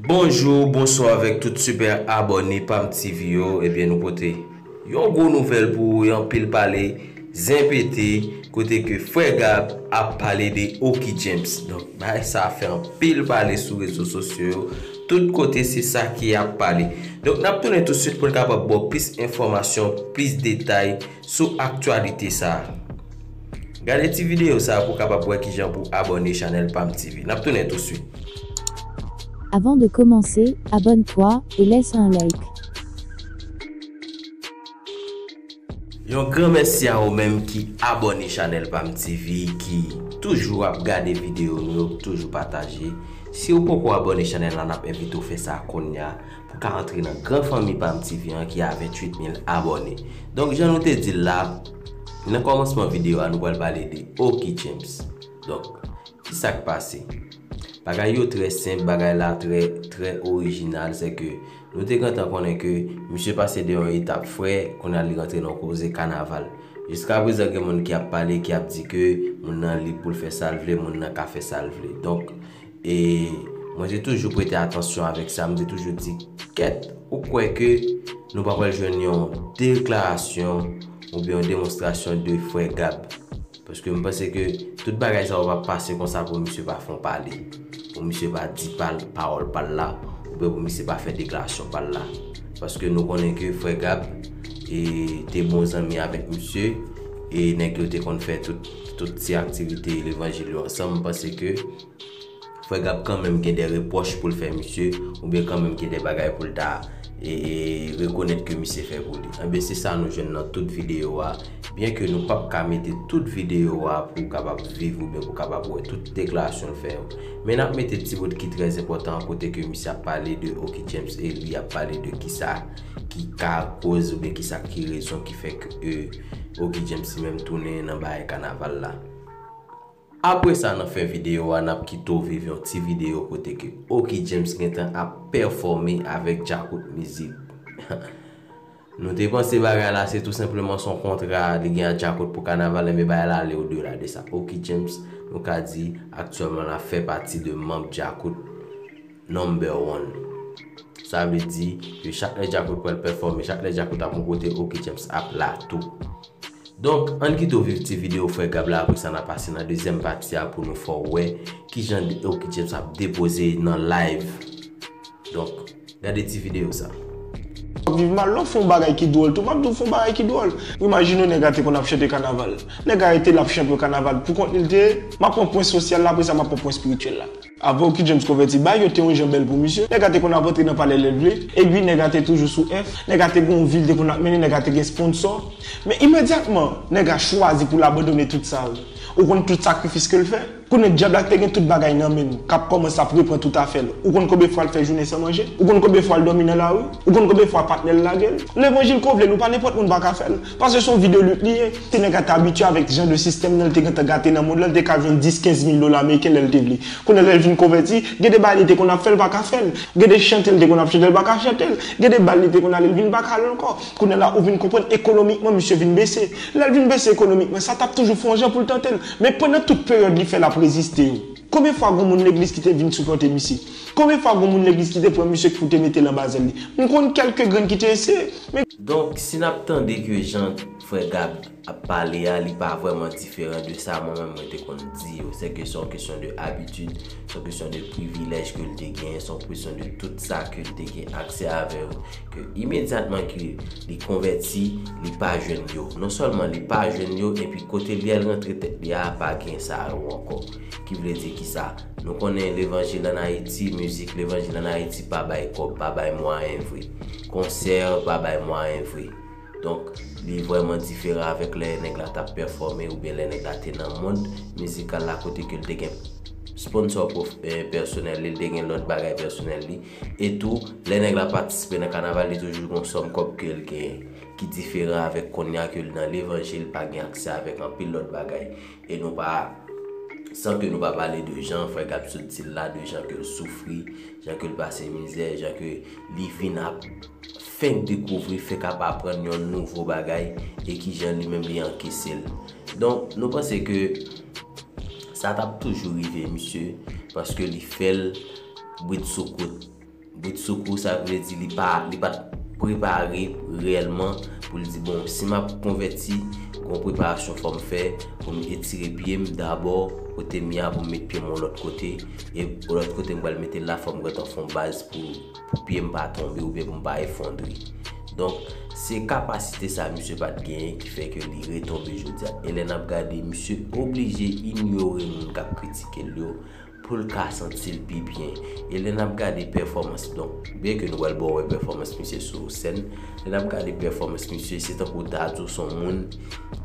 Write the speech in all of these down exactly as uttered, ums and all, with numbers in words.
Bonjou, bonswa avèk tout sipè abòne Pam T V yo. Ebyen, nou pote yon gwo nouvèl pou ou, yon pil pale, zen pete, kote ke Frè Gab ap pale de Oky James. Donk, bagay sa fè anpil pale sou rezo sosyo yo. Tout kote, se sa ki ap pale. Donk, n ap tounen tousuit pou n kapab ba w plis enfòmasyon, plis detay sou aktyalite sa a. Gade ti videyo sa a pou w kapab wè kijan pou abòne chanèl Pam T V. N ap tounen tousuit. Avant de commencer, abonne-toi et laisse un like. Yon gran mèsi a ou menm ki abòne chanèl Pam T V, ki toujou ap gade videyo nou yo, toujou pataje. Si ou poko abòne chanèl la, n ap envite w fè sa kounye a pou ka antre nan gran fanmi Pam T V an ki a venntuit mil abòne. Donk, jan nou te di l la, nan kòmansman videyo a, nou pral pale de Oky James. Donk, ki sa k pase? Bagay yo trè senp, bagay la trè, trè orijinal, se ke nou te gentan konnen ke misye pase de yon etap frè, kounye a li rantre nan koze kanaval. Jiska prezan gen moun ki ap pale, ki ap di ke moun nan lib pou l fè sa l vle, moun nan ka fè sa l vle. Donk, e mwen te toujou prete atansyon avèk sa, m te toujou di, kèt, ou kwè ke nou pa pral jwenn yon deklarasyon oubyen yon demonstrasyon de Frè Gab? Paske m panse ke tout bagay sa yo p ap pase konsa pou misye pa fè yon pale, pou misye pa di pa l, pawòl pa l la, oubyen pou misye pa fè deklarasyon pa l la. Paske nou konnen ke Frè Gab e, te bon zanmi avèk misye, e nèg yo te konn fè tout, tout ti aktivite levanjil yo ansanm. M panse ke Frè Gab kanmenm gen de repwòch pou l fè misye, oubyen kanmenm gen de bagay pou l ta e, e, rekonèt ke misye fè pou li. Enben, se sa nou jwenn nan tout videyo a. Byen ke nou p ap ka mete tout videyo a pou w kapab viv oubyen pou w kapab wè tout deklarasyon l fè yo. Men n ap mete ti bout ki trè enpòtan an kote ke misye ap pale de Oky James e li ap pale de kisa ki ka koz oubyen kisa ki rezon ki fè ke e, Oky James li menm tounen nan bagay kanaval la. Apre sa, nan fen videyo a, n ap kite w viv yon ti videyo kote ke Oky James gentan ap pèfòme avèk Djakout Mizik. Nou te panse bagay la se tou senpleman se yon kontra li gen ak Djakout pou kanaval, men bagay la ale odela de sa. Oky James, nou ka di, aktyèlman l ap fè pati de manm Djakout number one. Sa vle di ke chak lè Djakout pral pèfòme, chak lè Djakout ap yon kote, Oky James ap la tou. Donk, ann kite w viv ti videyo Frè Gab la, apre sa n a pase nan dezyèm pati a pou nou fè w wè kijan Oky James ap depoze nan live. Donk, gade ti videyo sa. W ap viv mal, lè w fè yon bagay ki dwòl tou, m ap di w fè yon bagay ki dwòl. Imajine w nèg la te konn ap chante kanaval. Nèg la rete l ap chanpyon kanaval pou kont li l te ye. M ap pran pwen sosyal la, apre sa m ap pran pwen espirityèl la. Avan Oky James konvèti, bagay yo te yon jan bèl pou misye. Nèg la te konn ap antre nan palè lè l vle. Epi nèg la te toujou sou F. Nèg la te gen yon vi l te konn ap mennen, nèg la te gen sponsò. Men imedyatman, nèg la chwazi pou l abandone tout sa yo. Ou konn tout sakrifis ke l fè? Kounye a dyab la ki te gen tout bagay nan men l, k ap kòmanse ap reprann tout afè l. Ou konn konbyen fwa l fè jounen san manje? Ou konn konbyen fwa l dòmi nan lari? Ou konn konbyen fwa patnè l lage l? Levanjil ke w vle l ou pa nenpòt moun pa ka fè l. Paske se yon vi de lit li ye. Si nèg la te abitye avèk jan de sistèm nan, l te gentan gate nan mond lan, l te ka jwenn dis, kenz mil dola ameriken lè l te vle. Kounye a lè l vin konvèti, gen de bagay li te konn ap fè l pa ka fè l. Gen de chante l te konn ap chante l pa ka chante l. Gen de bal li te konn ale l vin pa ka al ankò. Kounye a la ou vin konprann ekonomikman misye vin bese. Lè l vin bese ekonomikman, sa t ap toujou fè yon jan pou l tante l. Men pandan tout peryòd li fè l ap reziste yo, konbyen fwa gon moun legliz ki te vin sipòte misye? Konbyen fwa gon moun legliz ki te pran misye pou te mete l anba zèl li? M konn kèlke grenn ki te eseye, men. Donk, si n ap tande ke jan Frè Gab ap pale a, li pa vrèman diferan de sa mwen menm mwen te konn di yo. Se ke se yon kesyon de abitid, se yon kesyon de privilèj ke l te genyen, se yon kesyon de tout sa ke l te gen aksè avè yo. Ke imedyatman ke li konvèti, li pa jwenn yo. Non sèlman li pa jwenn yo, epi kote li al rantre tèt li a, pa gen sa yo ankò. Ki vle di kisa? Nou konnen levanjil ann Ayiti, mizik levanjil ann Ayiti pa bay kòb, pa bay mwayen vre. Konsè pa bay mwayen vre. Donk, li vrèman diferan avèk lè nèg la t ap pèfòme oubyen lè nèg la te nan mond mizikal la kote ke l te gen sponsò pèsonèl li, l te gen lòt bagay pèsonèl li. E tou, lè nèg la patisipe nan kanaval, li toujou gen yon sòm kòb ke l genyen, ki diferan avèk kounye a ke l nan levanjil, pa gen aksè avèk anpil lòt bagay. E nou pa, san ke nou pa pale de jan Frè Gab sot di l la, de jan ke l soufri, jan ke l pase mizè, jan ke li vin ap fenk dekouvri, fenk ap aprann yon nouvo bagay e kijan li menm li ankese l. Donk, nou panse ke sa t ap toujou rive misye, paske li fè l brit sou kout. Britsoukou, sa vle di li pa, li pa t prepare reyèlman pou l di, bon, si m ap konvèti, gon preparasyon fò m fè pou m etire pye m dabò, kote m ye a, pou m met pye m yon lòt kote, e lòt kote m pral mete l la, fò m gentan fè yon baz pou, pou pye m pa tonbe oubyen pou m pa efondre. Donk, se kapasite sa misye pa t genyen ki fè ke li retonbe jodi a. E lè n ap gade, misye oblije inyore moun k ap kritike l yo, pou l ka santi l pi byen. E lè n ap gade pèfòmans, donk, byen ke nou pral ba w wè pèfòmans misye sou sèn, lè n ap gade pèfòmans misye, se tankou w ta di w se yon moun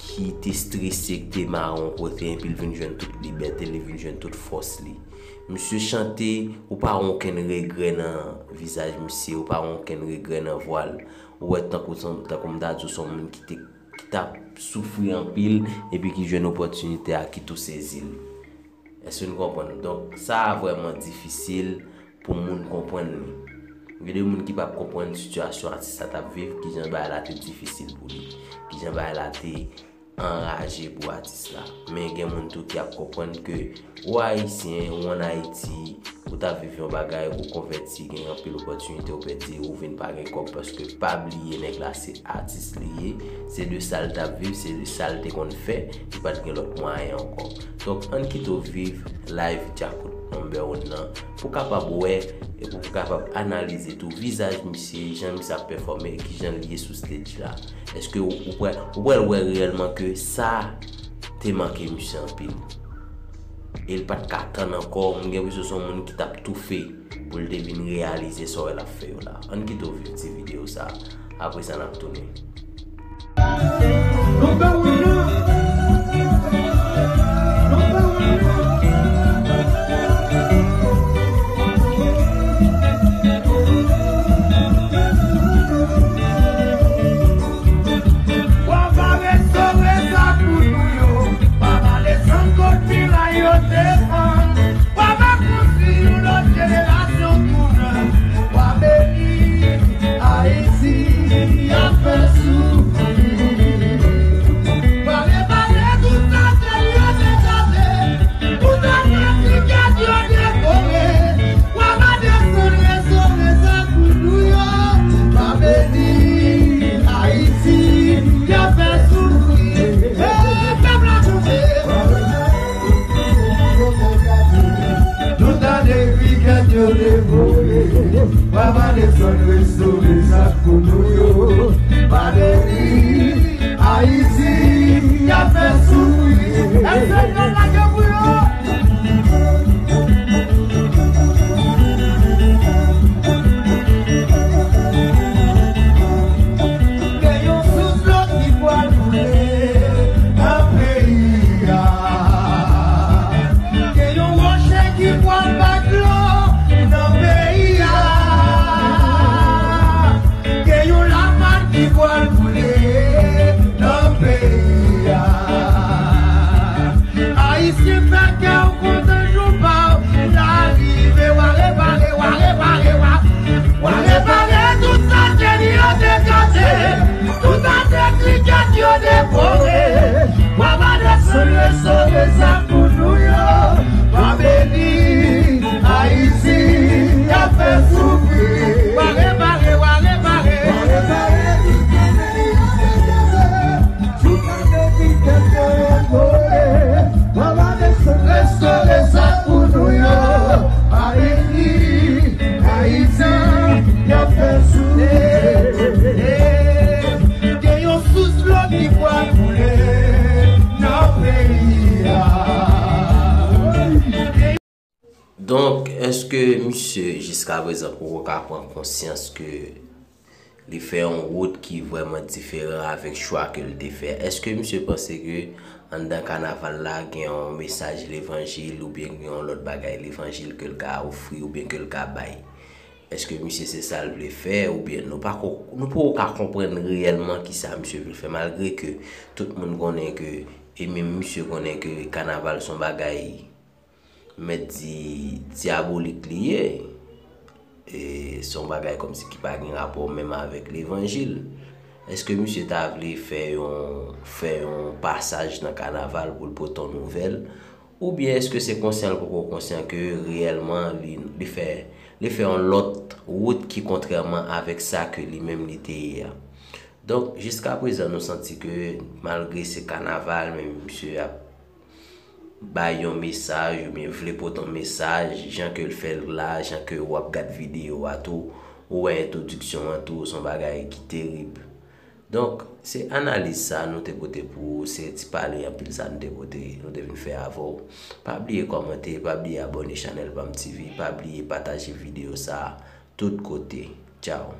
ki te strese, ki te mare yon kote, epi l vin jwenn tout libète, li vin jwenn tout fòs li. Misye chante, ou pa wè okenn regrè nan vizaj misye, ou pa wè okenn regrè nan vwa l. Ou wè tankou, tankou m ta di w se yon moun ki te, ki t ap soufri anpil, epi ki jwenn opòtinite a, ki tou sezi l. Èske nou konprann? Donk, sa a vrèman difisil pou moun konprann li. Gen de moun ki p ap konprann sitiyasyon atis la t ap viv, kijan bagay la te difisil pou li, kijan bagay la te anraje pou atis la. Men gen moun tou ki ap konprann ke ou Ayisyen, ou ann Ayiti, ou t ap viv yon bagay, ou konvèti, gen anpil opòtinite, ou pèdi, ou vin pa gen kòb, paske pa bliye nèg la se atis li ye, se de sa l t ap viv, se de sa l te konn fè, li pa t gen lòt mwayen ankò. Donk, ann kite w viv live Djakout number one nan, pou w kapab wè, e pou w kapab analize tou vizaj misye, jan misye ap pèfòme, e kijan l ye sou stage la. Èske ou, ou pral, ou pral wè reyèlman ke sa te manke misye anpil? E l pa t ka tann ankò, m gen enpresyon se yon moun ki t ap toufe pou l te vin reyalize sa w wè l ap fè yo la. Ann kite w viv ti videyo sa a. Apre sa, n ap tounen. Wa va restore sa pou nou yo. Wa va desann kot miray yo te fè. Wa va konstwi yon lòt jenerasyon pou nou. Wa beni Ayiti, y ap fè soufri. Wa repare tout sa ke yo te kraze. Tout sa ke yo devore. Wa va desann restore sa pou nou yo. Wa beni Ayiti, y ap fè soufri. Hey, pèp la koute. Nou tande kri kèt yo devore. Wa va desann restore sa pou nou yo. Wa beni Ayiti, y ap fè soufri. Èske n ap lage pou yo? Gen yon sous dlo ki pral koule nan peyi a. Gen yon wòche ki pral bay dlo nan peyi a. Gen yon lavan ki pral koule nan peyi a. Ayisyen fè kè w kontan jou pa w la rive. Wa repare, wa repare, wa, wa repare tout sa ke yo te kraze. Tout sa ke kri kèt yo devore. Wa va desann restore sa pou nou yo. Wa beni Ayiti, y ap fè soufri. Wa repare, wa repare. Wa repare tout sa ke yo te kraze. Tout sa ke kri kèt yo devore. Wa va desann restore sa pou nou yo. Wa beni Ayiti, y ap fè soufri. Gen yon sous dlo ki pral koule nan peyi a. Donk, èske misye, jiskaprezan, poko ka pran konsyans ke li fè yon wout ki vrèman diferan avèk chwa ke l te fè? Èske misye panse ke anndan kanaval la gen yon mesaj levanjil oubyen gen yon lòt bagay levanjil ke l ka ofri oubyen ke l ka bay? Èske misye se sa l vle fè oubyen nou pa ko-, nou poko ka konprann reyèlman kisa misye vle fè, malgre ke tout moun konnen ke, e menm misye konnen ke kanaval se yon bagay, mèt di, dyabolik li ye. E se yon bagay kòmsi ki pa gen rapò menm avèk levanjil. Èske misye ta vle fè yon, fè yon pasaj nan kanaval pou l pote yon nouvèl? Oubyen èske se konsyan l poko konsyan ke reyèlman li, li fè, Li fè yon lòt wout ki kontrèman avèk sa ke li menm li te ye a. Donk, jiska prezan, nou santi ke malgre se kanaval, men misye ap bay yon mesaj oubyen vle pote yon mesaj, jan ke l fè l la, jan ke w ap gad videyo a tou, ou wè entwodiksyon an tou, se yon bagay ki terib. Donk, se analiz sa nou te pote pou ou, se ti pale anpil sa nou te pote, nou te vin fè avè w. Pa bliye kòmante, pa bliye abòne chanèl Pam T V, pa bliye pataje videyo sa a tout kote. Tchao.